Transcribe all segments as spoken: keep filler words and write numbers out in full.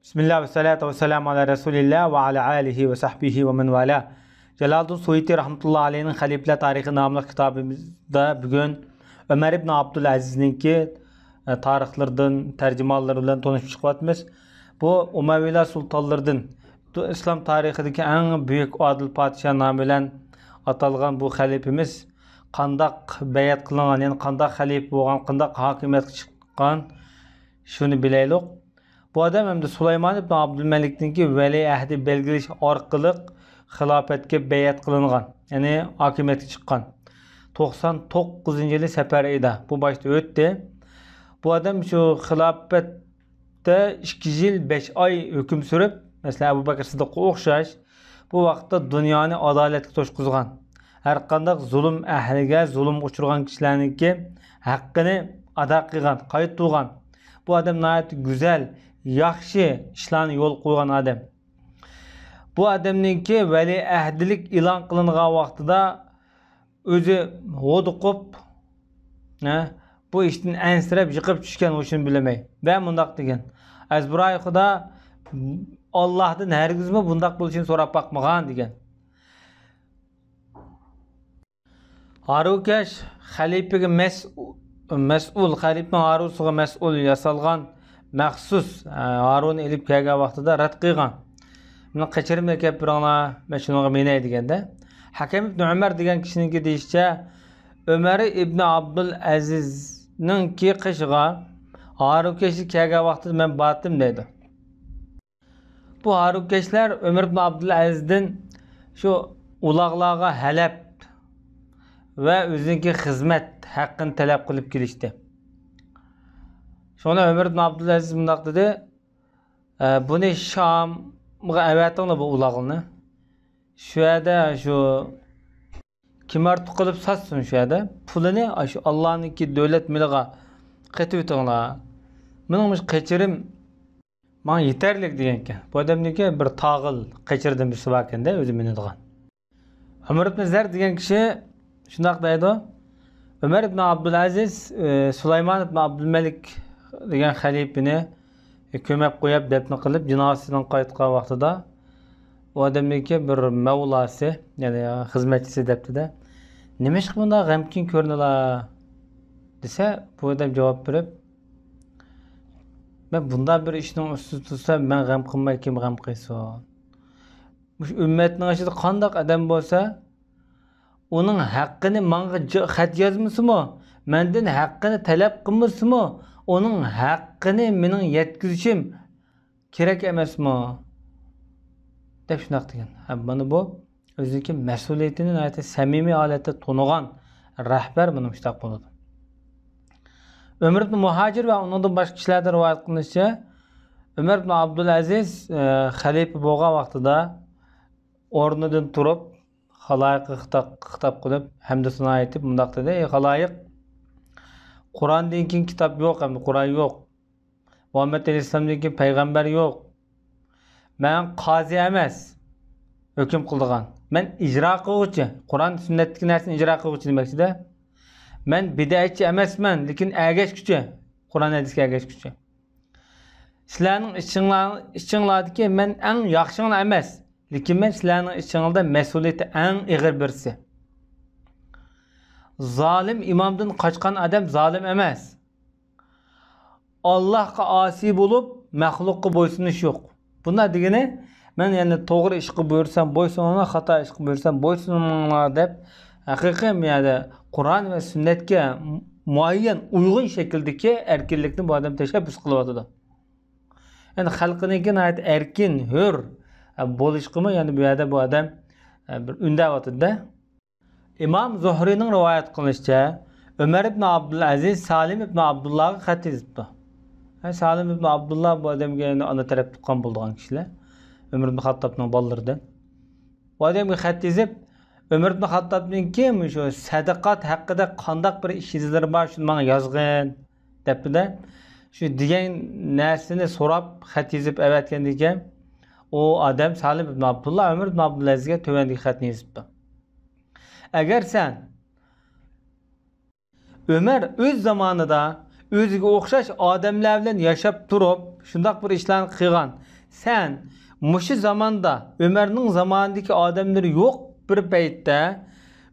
بىسمىللا ۋەسسالاتۇ ۋەسسالامۇ ئالا رەسۇلىللا ۋە ئالا ئالىھى ۋە سەھبىھى ۋە مەن ۋالا. جالالىدىن سۇيۇتى رەھمەتۇللا ئەلەيھىنىڭ خەلىپىلەر تارىخى ناملىق كىتابىمىزدا بۈگۈن ئۆمەر ئىبن ئابدۇل ئەزىزنىڭكى، ئە، تارىخلىرىدىن، تەرجىمانلىرى بىلەن تونۇشۇپ چىقىۋاتىمىز. بۇ ئۇمەۋىيلار سۇلتانلىرىدىن، ئىسلام تارىخىدىكى ئەڭ بۈيۈك ئادىل پادىشاھ نامى بىلەن ئاتالغان بۇ خەلىپىمىز قانداق بەيئەت قىلىنغان، يەنى قانداق خەلىپە بولغان، قانداق ھاكىمىيەتكە چىققان، شۇنى بىلەيلۇق. بۇ ئادەم ھەمدە سۇلايمان ئىبن ئابدۇلمەلىكنىڭكى ۋەلىئەھدى بەلگىلىشى ئارقىلىق خىلاپەتكە بەيئەت قىلىنغان، يەنى ھاكىمىيەتكە چىققان. توقسان توققۇزىنچى يىلى سەپەر ئېيىدا، بۇ باشتا ئۆتتى. بۇ ئادەم شۇ خىلاپەتتە ئىككى يىل بەش ئاي ھۆكۈم سۈرۈپ، مەسىلەن، ئەبۇ بەكرى سىددىققا ئوخشاش، بۇ ۋاقىتتا دۇنيانى ئادالەتكە توشقۇزغان، ھەرقانداق زۇلۇم ئەھلىگە، زۇلۇمغا ئۇچرىغان كىشىلەرنىڭكى ھەققىنى ئادا قىلغان، قايتۇرغان. بۇ ئادەم ناھايىتى گۈزەل، ياخشى ئىشلارنى يولغا قويغان ئادەم. بۇ ئادەمنىڭكى ۋەلىئەھدىلىك ئېلان قىلىنغان ۋاقتىدا ئۆزى ھودۇقۇپ، ھە، بۇ ئىشتىن ئەنسىرەپ يىقىپ چۈشكەن، ھوشىنى بىلمەي. ۋە مۇنداق دېگەن، ئەزبىراي خۇدا ئاللاھتىن ھەرگىزمۇ بۇنداق بولۇشىنى سوراپ باقمىغان دېگەن. ھارۇكەش خەلىپىگە مەس-، مەسئۇل، خەلىپىنىڭ ھارۇسىغا مەسئۇل ياسالغان مەخسۇس، ئە، ھارۇنى ئېلىپ كەلگەن ۋاقتىدا رەت قىلغان. مېنى قېچىرىمنى ئەكەپ بېرىڭلار، مەن شۇنىڭغا مىنەي دېگەندە. ھەكەم ئىبنى ئۆمەر دېگەن كىشىنىڭكى دېيىشىچە، ئۆمەر ئىبنى ئابدۇل ئەزىزنىڭكى قېشىغا ھارۇكەشلىك كەلگەن ۋاقتىدا مەن بارتىم دەيدۇ. بۇ ھارۇكەشلەر ئۆمەر ئىبن ئابدۇلئەزىزدىن شۇ ئۇلاغلارغا ھەلەپ ۋە ئۆزىنىڭكى خىزمەت ھەققىنى تەلەپ قىلىپ كېلىشتى. شۇڭا ئۆمەر ئىبن ئابدۇلئەزىز مۇنداق دېدى، ئە، بۇنى شامغا ئەۋەتىڭلار بۇ ئۇلاغلىرىنى. شۇ يەردە شۇ كىمئارتۇق قىلىپ ساتسۇن شۇ يەردە. پۇلىنى ئاشۇ ئاللانىڭكى دۆلەت مېلىغا قېتىۋېتىڭلار. مېنىڭ مۇشۇ قېچىرىم ماڭا يېتەرلىك دېگەنكەن. بۇ ئادەمنىڭكى بىر تاغىل قېچىردىن بىرسى باركەن-دە، ئۆزى مىنىدىغان. ئۆمەر ئىبن زەر دېگەن كىشى شۇنداق دەيدۇ، ئۆمەر ئىبن ئابدۇلئەزىز، ئى، سۇلايمان ئىبن ئابدۇلمەلىك دېگەن خەلىپىنى كۆمۈپ قويۇپ، دەپنە قىلىپ، جىنازىسىنىڭ قايتقان ۋاقتىدا ئۇ ئادەمنىڭكى بىر مەۋلاسى، يەنى خىزمەتچىسى دەپتۇ-دە، نېمىشقا بۇنداق غەمكىن كۆرۈنىلا؟ دېسە، بۇ ئادەم جاۋاب بېرىپ، مەن بۇنداق بىر ئىشنىڭ ئۈستىدە تۇرسام، مەن غەم قىلماي كىم غەم قىلسۇن؟ مۇشۇ ئۈممەتنىڭ ئىچىدە قانداق ئادەم بولسا، ئۇنىڭ ھەققىنى ماڭا ج-، خەت يازمىسىمۇ، مەندىن ھەققىنى تەلەپ قىلمىسىمۇ، ئۇنىڭ ھەققىنى مېنىڭ يەتكۈزۈشۈم كېرەك ئەمەسمۇ؟ دەپ شۇنداق دېگەن. ھە، مانا بۇ ئۆزىنىڭكى مەسئۇلىيىتىنى ناھايىتى سەمىمىي ھالەتتە تونۇغان رەھبەر مانا مۇشۇنداق بولىدۇ. ئۆمەر ئىبن مۇھاجىر ۋە ئۇنىڭدىن باشقا كىشىلەردىن رىۋايەت قىلىنىشىچە، ئۆمەر ئىبن ئابدۇلئەزىز، ئە، خەلىپە بولغان ۋاقتىدا ئورنىدىن تۇرۇپ، خالايىققا خىتا-، خىتاب قىلىپ، ھەمدۇ سانا ئېيتىپ مۇنداق دېدى: «ئەي خالايىق، قۇراندىن كېيىن كىتاب يوق، ئەمدى قۇران يوق. مۇھەممەد ئەلەيھىسسالامدىن كېيىن پەيغەمبەر يوق. مەن قازى ئەمەس، ھۆكۈم قىلىدىغان. مەن ئىجرا قىلغۇچى، قۇران سۈننەتتىكى نەرسىنى ئىجرا قىلغۇچى دېمەكچىدە. مەن بىدئەچى ئەمەسمەن، لېكىن ئەگەشكۈچى، قۇران ھەدىسكە ئەگەشكۈچى. سىلەرنىڭ ئىچىڭلار-، ئىچىڭلاردىكى مەن ئەڭ ياخشىڭلار ئەمەس، لېكىن مەن سىلەرنىڭ ئىچىڭلاردا مەسئۇلىيىتى ئەڭ ئېغىر بىرسى. زالىم ئىمامدىن قاچقان ئادەم زالىم ئەمەس. ئاللاھقا ئاسىي بولۇپ، مەخلۇققا بويسۇنۇش يوق.» بۇنداق دېگىنى، مەن يەنى توغرا ئىشقا بۇيرۇسام بويسۇنۇڭلار، خاتا ئىشقا بۇيرۇسام بويسۇنماڭلار دەپ، ھەقىقىي بۇ يەردە قۇرئان ۋە سۈننەتكە مۇئەييەن ئۇيغۇن شەكىلدىكى ئەركىنلىكنى بۇ ئادەم تەشەببۇس قىلىۋاتىدۇ. يەنى خەلقىنىڭكى ناھايىتى ئەركىن، ھۆر، ئە، بولۇشقىمۇ يەنى بۇ يەردە بۇ ئادەم، ئە، بىر ئۈندەۋاتىدۇ-دە. ئىمام زۇھرىنىڭ رىۋايەت قىلىشىچە، ئۆمەر ئىبن ئابدۇلئەزىز سالىم ئىبن ئابدۇللاغا خەت يېزىپتۇ. ھە، سالىم ئىبن ئابدۇللا بۇ ئادەمگە يەنى ئانا تەرەپ تۇغقان بولىدىغان كىشىلەر. ئۆمەر ئىبن خاتتابنىڭ بالىلىرىدىن. بۇ ئادەمگە خەت يېزىپ، ئۆمەر ئىبن خاتتابنىڭكى مۇشۇ سەدىقات ھەققىدە قانداق بىر ئىش ئىزلىرى بار، شۇنى ماڭا يازغىن، دەپتۇ-دە. شۇ دېگەن نەرسىنى سوراپ، خەت يېزىپ ئەۋەتكەندىكىن، ئۇ ئادەم سالىم ئىبن ئابدۇللا ئۆمەر ئىبن ئابدۇلئەزىزگە تۆۋەندىكى خەتنى يېزىپتۇ. ئەگەر سەن ئۆمەر ئۆز زامانىدا ئۆزىگە ئوخشاش ئادەملەر بىلەن ياشاپ تۇرۇپ، شۇنداق بىر ئىشلارنى قىلغان، سەن مۇشۇ زاماندا ئۆمەرنىڭ زامانىدىكى ئادەملىرى يوق بىر پەيتتە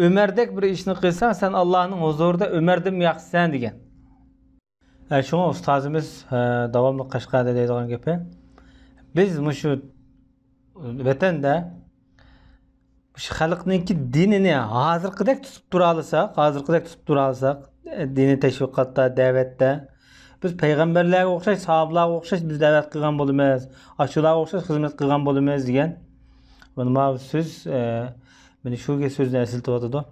ئۆمەردەك بىر ئىشنى قىلساڭ، سەن ئاللانىڭ ھۇزۇرىدا ئۆمەردىنمۇ ياخشىسەن دېگەن. ھە، شۇڭا ئۇستازىمىز، ھە، داۋاملىق قەشقەردە دەيدىغان گېپى، بىز مۇشۇ ۋەتەندە مۇشۇ خەلقنىڭكى دىنىنى ھازىرقىدەك تۇتۇپ تۇرالىساق، ھازىرقىدەك تۇتۇپ تۇرالىساق، دىنىي تەشۋىقاتتا، دەۋەتتە، بىز پەيغەمبەرلەرگە ئوخشاش، ساھابىلارغا ئوخشاش بىز دەۋەت قىلغان بولىمىز، ئاشۇلارغا ئوخشاش خىزمەت قىلغان بولىمىز دېگەن. مانا ماۋۇ سۆز، ئە، مانا شۇ سۆزنى ئەسلىتىۋاتىدۇ.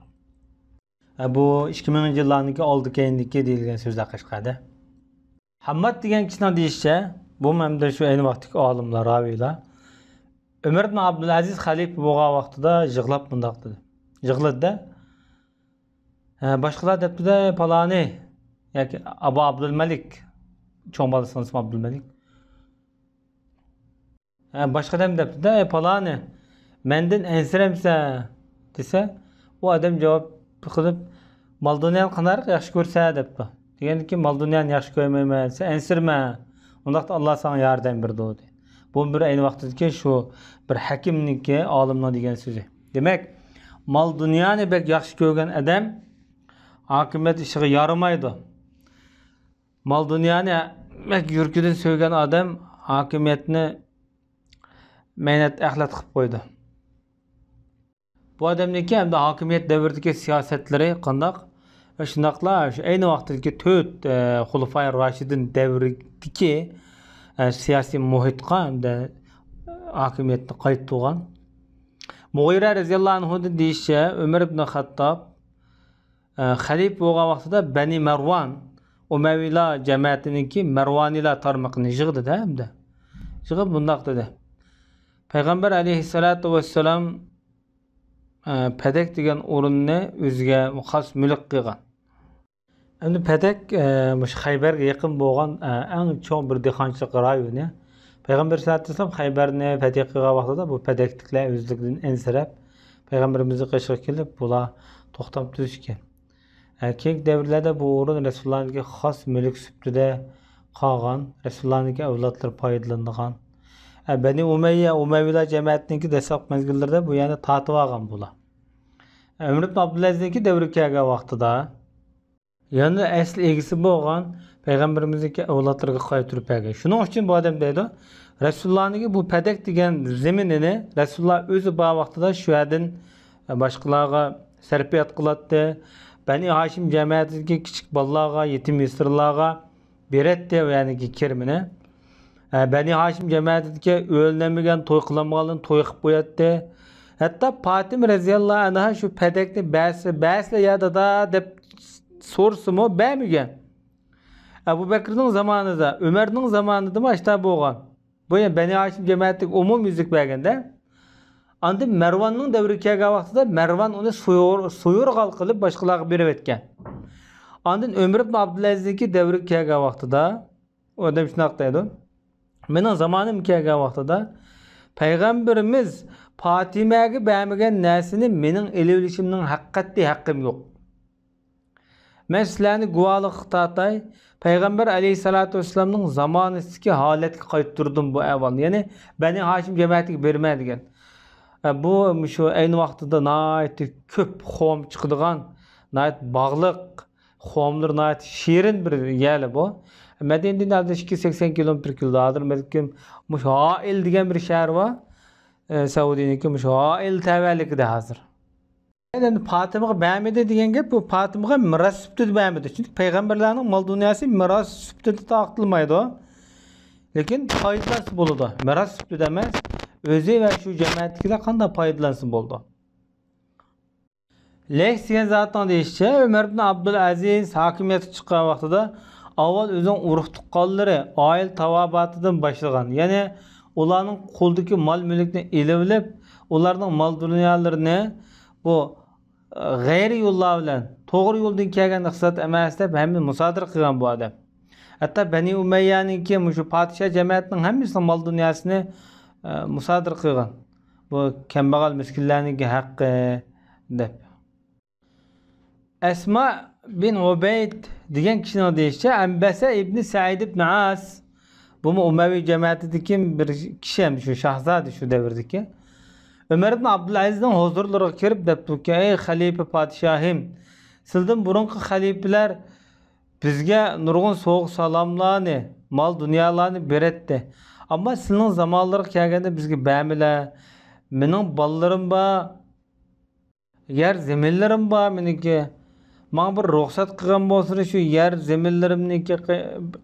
ئە، بۇ ئىككى مىڭىنچى يىللارنىڭكى ئالدى كەينىدىكى دېيىلگەن سۆزلەر قەشقەردە. ھامماد دېگەن كىشىنىڭ دېيىشىچە، بۇمۇ ھەمدە شۇ ئەينى ۋاقىتتىكى ئالىملار، راۋىيلار، ئۆمەر ئىبن ئابدۇلئەزىز خەلىپە بولغان ۋاقتىدا يىغلاپ مۇنداق دېدى. يىغلىدى-دە، ھە، باشقىلار دەپتۇ-دە، پالانى ياكى ئابۇ ئابدۇلمەلىك، چوڭ بالىسىنىڭ ئىسمى ئابدۇلمەلىك. ھە، باشقا ئادەم دەپتۇ-دە، ئەي پالانى، مەندىن ئەنسىرەمسەن دېسە، ئۇ ئادەم جاۋاب قىلىپ، مال دۇنيانى قانداق ياخشى كۆرسە دەپتۇ. دېگەندىكىن، مال دۇنيانى ياخشى كۆرمەيمەن دېسە، ئەنسىرىمە. ئۇنداقتا ئاللا ساڭا ياردەم بېرىدۇ دېدى. بۇ بىر ئەينى ۋاقتىدىكى شۇ بىر ھەكىمنىڭكى، ئالىمنىڭ دېگەن سۆزى. دېمەك، مال دۇنيانى بەك ياخشى كۆرگەن ئادەم ھاكىمىيەت ئىشىغا يارىمايدۇ. مال دۇنيانى بەك يۈرىكىدىن سۆيگەن ئادەم ھاكىمىيەتنى مەينەت ئەخلەت قىلىپ قويىدۇ. بۇ ئادەمنىڭكى ھەمدە ھاكىمىيەت دەۋرىدىكى سىياسەتلىرى قانداق؟ ۋە شۇنداقلا شۇ ئەينى ۋاقىتتىكى تۆت، ئە، خۇلىفاي راشىدىن دەۋرىدىكى، ئە، سىياسىي مۇھىتقا ھەمدە ھاكىمىيەتنى قايتۇرغان. مۇغىرە رەزىياللاھۇ ئەنھۇدىن دېيىشىچە، ئۆمەر ئىبن خەتتاب ئە، خەلىپە بولغان ۋاقتىدا بەنى مەرۋان، ئۇمەۋىيلار جەمەتىنىڭكى مەرۋانىيلار تارمىقىنى يىغدىدا ھەمدە يىغىپ مۇنداق دېدى. پەيغەمبەر ئەلەيھىسسالاتۇ ۋەسسالام، ئە، پەدەك دېگەن ئورۇننى ئۆزىگە خاس مۈلۈك قىلغان. ئەمدى پەدەك، ئە، مۇشۇ خەيبەرگە يېقىن بولغان، ئە، ئەڭ چوڭ بىر دېھقانچىلىق رايونى. پەيغەمبەر سەللەللاھۇ ئەلەيھى ۋەسەللەم خەيبەرنى پەتھى قىلغان ۋاقتىدا بۇ پەدەكلىكلەر ئۆزلۈكىدىن ئەنسىرەپ، پەيغەمبىرىمىزنىڭ قېشىغا كېلىپ، بۇلار توختام تۈزۈشكەن. ئە، كېيىنكى دەۋرلەردە بۇ ئورۇن رەسۇلۇللانىڭكى خاس مۈلۈك سۈپىتىدە قالغان، رەسۇلۇللانىڭكى ئەۋلادلىرى پايدىلىنىدىغان. ئە، بەنى ئۇمەييە، ئۇمەۋىيلار جەمەتىنىڭكى دەسلەپكى مەزگىللىرىدە بۇ يەرنى تارتىۋالغان بۇلار. ئە، ئۆمەر ئىبن ئابدۇلئەزىزنىڭكى دەۋرىگە كەلگەن ۋاقتىدا، يەنە ئەسلى ئىگىسى بولغان پەيغەمبىرىمىزنىڭكى ئەۋلادلىرىغا قايتۇرۇپ بەرگەن. شۇنىڭ ئۈچۈن بۇ ئادەم دەيدۇ، رەسۇلۇللانىڭكى بۇ پەدەك دېگەن زېمىنىنى رەسۇلۇللا ئۆزى بار ۋاقتىدا شۇ يەردىن باشقىلارغا سەرپىيات قىلاتتى. بەنى ھاشىم جەمەتىدىكى كىچىك بالىلارغا، يېتىم يېسىرلارغا بېرەتتى، يەنى كىرىمىنى. ئە، بەنى ھاشىم جەمەتىدىكى ئۆيلەنمىگەن، توي قىلالمىغانلارنى توي قىلىپ قوياتتى. ھەتتا پاتىمە رەزىياللاھۇ ئەنھا شۇ پەدەكنى بەرسە، بەرسىلە يا دادا دەپ سورىسىمۇ بەرمىگەن. ئەبۇ بەكرىنىڭ زامانىدا، ئۆمەرنىڭ زامانىدىمۇ ئاشتا بولغان. بۇ يەنە بەنى ھاشىم جەمەتىگە ئومۇميۈزلۈك بەرگەندە، ئاندىن مەرۋاننىڭ دەۋرىگە كەلگەن ۋاقتىدا مەرۋان ئۇنى سويۇر-، سويۇرغال قىلىپ باشقىلارغا بېرىۋەتكەن. ئاندىن ئۆمەر ئىبن ئابدۇلئەزىزنىڭكى دەۋرىگە كەلگەن ۋاقتىدا، ئۇ ئادەم شۇنداق دەيدۇ، مېنىڭ زامانىم كەلگەن ۋاقتىدا، پەيغەمبىرىمىز پاتىمەگە بەرمىگەن نەرسىنى مېنىڭ ئېلىۋېلىشىمنىڭ ھەققەتتىي ھەققىم يوق. مەن سىلەرنى گۇۋاھلىققا تارتاي، پەيغەمبەر ئەلەيھىسسالاتۇ ۋەسسالامنىڭ زامانىسىدىكى ھالەتكە قايتۇردۇم بۇ ئەھۋالنى. يەنى بەنى ھاشىم جەمەتىگە بېرىمەن دېگەن. ئە، بۇ مۇشۇ ئەينى ۋاقتىدا ناھايىتى كۆپ خۇم چىقىدىغان، ناھايىتى باغلىق، خۇملىرى ناھايىتى شېرىن بىر يەرلەر بۇ. مەدىنىدىن ھازىر ئىككى يۈز سەكسەن كىلومېتىر كېلىدۇ. ھازىر بەلكىم مۇشۇ ھائىل دېگەن بىر شەھەر بار. ئە، سەئۇدىنىڭكى مۇشۇ ھائىل تەۋەلىكىدە ھازىر. ئەمدى پاتىمىغا بەرمىدى دېگەن گەپ، بۇ پاتىمىغا مىراس سۈپىتىدە بەرمىدى. چۈنكى پەيغەمبەرلەرنىڭ مال دۇنياسى مىراس سۈپىتىدە تارقىتىلمايدۇ. لېكىن پايدىلانسا بولىدۇ. مىراس سۈپىتىدە ئەمەس، ئۆزى ۋە شۇ جەمەتتىكىلەر قانداق پايدىلانسا بولىدۇ. لەيس دېگەن زاتنىڭ دېيىشىچە، ئۆمەر ئىبن ئابدۇلئەزىز ھاكىمىيەتكە چىققان ۋاقتىدا ئاۋۋال ئۆزىنىڭ ئۇرۇق-تۇغقانلىرى، ئائىلە تاۋابىئاتىدىن باشلىغان، يەنى ئۇلارنىڭ قولىدىكى مال-مۈلۈكنى ئېلىۋېلىپ، ئۇلارنىڭ مال-دۇنيالىرىنى بۇ، ئە، غەيرىي يوللار بىلەن، توغرا يولدىن كەلگەن ئىقتىساد ئەمەس دەپ ھەممىنى مۇسادىرە قىلغان بۇ ئادەم. ھەتتا بەنى ئۇمەييەنىڭكى مۇشۇ پادىشاھ جەمەتىنىڭ ھەممىسىنىڭ مال-دۇنياسىنى، ئە، مۇسادىرە قىلغان. بۇ كەمبەغەل مىسكىنلەرنىڭكى ھەققى دەپ. ئەسما بىن ئۇبەيد دېگەن كىشىنىڭ دېيىشىچە، ئەنبەسە ئىبنى سەئىد ئىبنى ئاس بۇمۇ ئۇمەۋى جەمەتىدىكى بىر كىشى، ھەم شۇ شاھزادە شۇ دەۋردىكى. ئۆمەر ئىبن ئابدۇلئەزىزنىڭ ھۇزۇرلىرىغا كىرىپ دەپتۇكى، ئەي خەلىپە پادىشاھىم، سىلدىن بۇرۇنقى خەلىپىلەر بىزگە نۇرغۇن سوۋغا سالاملارنى، مال دۇنيالارنى بېرەتتى. ئەمما سىلىنىڭ زامانلىرىغا كەلگەندە بىزگە بەرمىلە. مېنىڭ بالىلىرىم بار، يەر زېمىنلىرىم بار مېنىڭكى. ماڭا بىر رۇخسەت قىلغان بولسىلا، شۇ يەر زېمىنلىرىمنىڭكى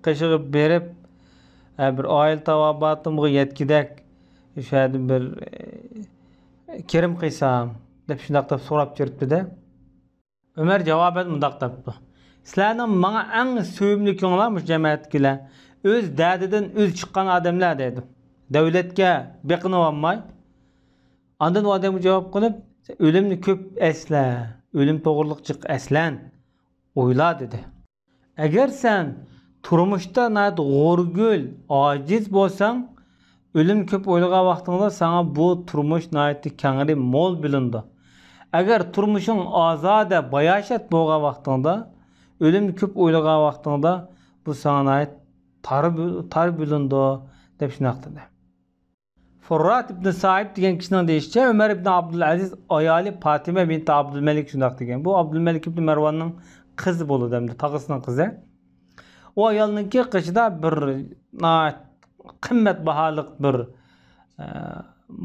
قېشىغا بېرىپ، بىر ئائىلە تاۋابىئاتىمغا يەتكۈدەك شۇ يەردىن بىر كىرىم قىلسام، دەپ شۇنداق دەپ سوراپ يۈرۈپتۇ-دە. ئۆمەر جاۋابەن مۇنداق دەپتۇ، سىلەرنىڭ ماڭا ئەڭ سۆيۈملۈكۈڭلار مۇشۇ جەمەتتىكىلەر، ئۆز دەردىدىن ئۆزى چىققان ئادەملەر دەيدۇ. دەۋلەتكە بېقىنىۋالماي. ئاندىن ئۇ ئادەمگە جاۋاب قىلىپ، سەن ئۆلۈمنى كۆپ ئەسلە، ئۆلۈم توغرىلىق جىق ئەسلەن، ئويلا دېدى. ئەگەر سەن تۇرمۇشتا ناھايىتى غورىگىل، ئاجىز بولساڭ، ئۆلۈم كۆپ ئويلىغان ۋاقتىڭدا ساڭا بۇ تۇرمۇش ناھايىتى كەڭرى، مول بىلىنىدۇ. ئەگەر تۇرمۇشۇڭ ئازادە، باياشات بولغان ۋاقتىڭدا، ئۆلۈم كۆپ ئويلىغان ۋاقتىڭدا بۇ ساڭا ناھايىتى تار، تار بىلىنىدۇ، دەپ شۇنداق دېدى. فۇررات ئىبن سائىب دېگەن كىشىنىڭ دېيىشىچە، ئۆمەر ئىبن ئابدۇلئەزىز ئايالى پاتىمە بىنت ئابدۇلمەلىك شۇنداق دېگەن. بۇ ئابدۇلمەلىك ئىبن مەرۋاننىڭ قىزى بولىدۇ، ھەمدە تاغىسىنىڭ قىزى. ئۇ ئايالنىڭكى قېشىدا بىر ناھايىتى قىممەت باھالىق بىر، ئە،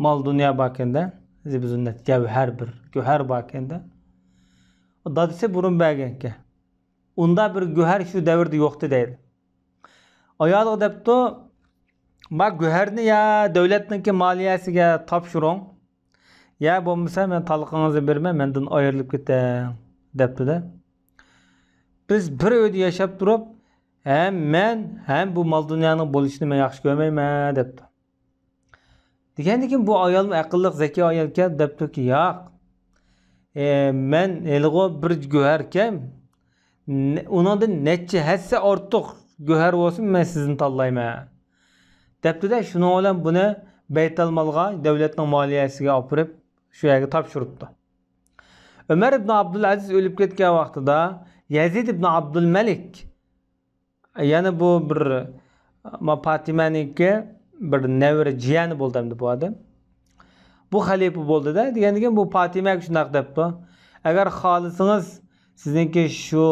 مال دۇنيا باركەندە، زىبۇ زىننەت، گەۋھەر، بىر گۆھەر باركەندە. دادىسى بۇرۇن بەرگەنكەن. ئۇنداق بىر گۆھەر شۇ دەۋردە يوقتى دەيدۇ. ئايالىغا دەپتۇ، ما گۆھەرنى يا دۆلەتنىڭكى مالىيەسىگە تاپشۇرۇڭ، يا بولمىسا مەن تالىقىڭىزنى بېرىمەن، مەندىن ئايرىلىپ كېتىڭ، دەپتۇ-دە. بىز بىر ئۆيدە ياشاپ تۇرۇپ، ھەم مەن، ھەم بۇ مال دۇنيانىڭ بولۇشىنى مەن ياخشى كۆرمەيمەن، دەپتۇ. دېگەندىكىن بۇ ئايالمۇ ئەقىللىق، زەكىي ئايالكەن، دەپتۇكى، ياق. ئە، مەن ھېلىغۇ بىر گۆھەركەن، نە-، ئۇنىڭدىن نەچچە ھەسسە ئارتۇق گۆھەر بولسىمۇ مەن سىزنى تاللايمەن، دەپتۇ-دە. شۇنىڭ بىلەن بۇنى بەيتەلمالغا، دۆلەتنىڭ مالىيەسىگە ئاپىرىپ، شۇ يەرگە تاپشۇرۇپتۇ. ئۆمەر ئىبن ئابدۇلئەزىز ئۆلۈپ كەتكەن ۋاقتىدا يەزىد ئىبن ئابدۇلمەلىك، يەنە بۇ بىر، ما پاتىمەنىڭكى بىر نەۋرە جىيەنى بولدى ئەمدى بۇ ئادەم. بۇ خەلىپە بولدى-دە، دېگەندىكىن بۇ پاتىمەگە شۇنداق دەپتۇ، ئەگەر خالىسىڭىز، سىزنىڭكى شۇ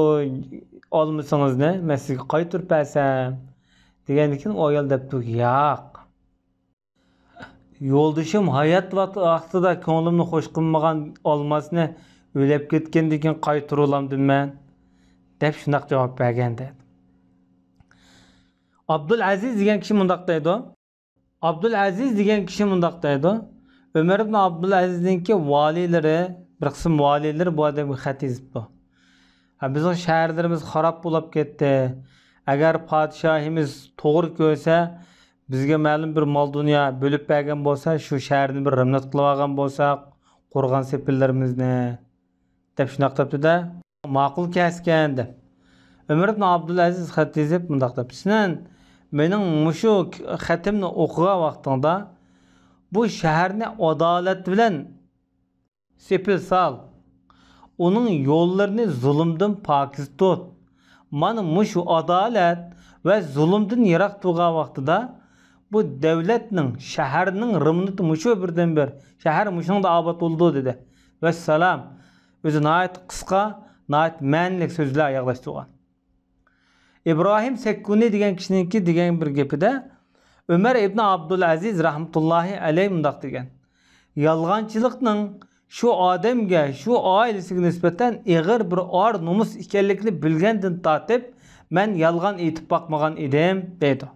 ئالمىسىڭىزنى مەن سىزگە قايتۇرۇپ بەرسەم، دېگەندىكىن ئۇ ئايال دەپتۇ، ياق. يولدىشىم ھايات ۋاق-، ۋاقتىدا كۆڭلۈمنى خوش قىلمىغان ئالماسنى ئۆلۈپ كەتكەندىن كېيىن قايتۇرۇۋالامدىمەن؟ دەپ شۇنداق جاۋاب بەرگەن دەيدۇ. ئابدۇلئەزىز دېگەن كىشى مۇنداق دەيدۇ. ئابدۇلئەزىز دېگەن كىشى مۇنداق دەيدۇ. ئۆمەر ئىبن ئابدۇلئەزىزنىڭكى ۋالىيلىرى، بىر قىسىم ۋالىيلىرى بۇ ئادەمگە خەت يېزىپتۇ. ھە، بىزنىڭ شەھەرلىرىمىز خاراب بولاپ كەتتى. ئەگەر پادىشاھىمىز توغرا كۆرسە، بىزگە مەلۇم بىر مال دۇنيا بۆلۈپ بەرگەن بولسا، شۇ شەھەرنى بىر رېمونت قىلىۋالغان بولساق، قورغان سېپىللىرىمىزنى، دەپ شۇنداق دەپتۇ-دە. ماقۇل كەسكەن، دەپ. ئۆمەر ئىبن ئابدۇلئەزىز خەت يېزىپ مۇنداق دەپ، سەن مېنىڭ مۇشۇ خېتىمنى ئوقۇغان ۋاقتىڭدا، بۇ شەھەرنى ئادالەت بىلەن سېپىل سال. ئۇنىڭ يوللىرىنى زۇلۇمدىن پاكىز تۇت. مانا مۇشۇ ئادالەت ۋە زۇلۇمدىن يىراق تۇرغان ۋاقتىدا، بۇ دۆلەتنىڭ، شەھەرنىڭ رېمونتى مۇشۇ بىردىنبىر. شەھەر مۇشۇنىڭدا ئاباد بولىدۇ، دېدى. ۋەسسالام. ئۆزى ناھايىتى قىسقا، ناھايىتى مەنىلىك سۆزلەر ئاياغلاشتۇرغان. ئىبراھىم سەككۇنى دېگەن كىشىنىڭكى دېگەن بىر گېپىدە، ئۆمەر ئىبن ئابدۇلئەزىز رەھمەتۇللاھى ئەلەيھ مۇنداق دېگەن، يالغانچىلىقنىڭ شۇ ئادەمگە، شۇ ئائىلىسىگە نىسبەتەن ئېغىر بىر ئار نومۇس ئىكەنلىكىنى بىلگەندىن تارتىپ، مەن يالغان ئېيتىپ باقمىغان ئىدىم، دەيدۇ.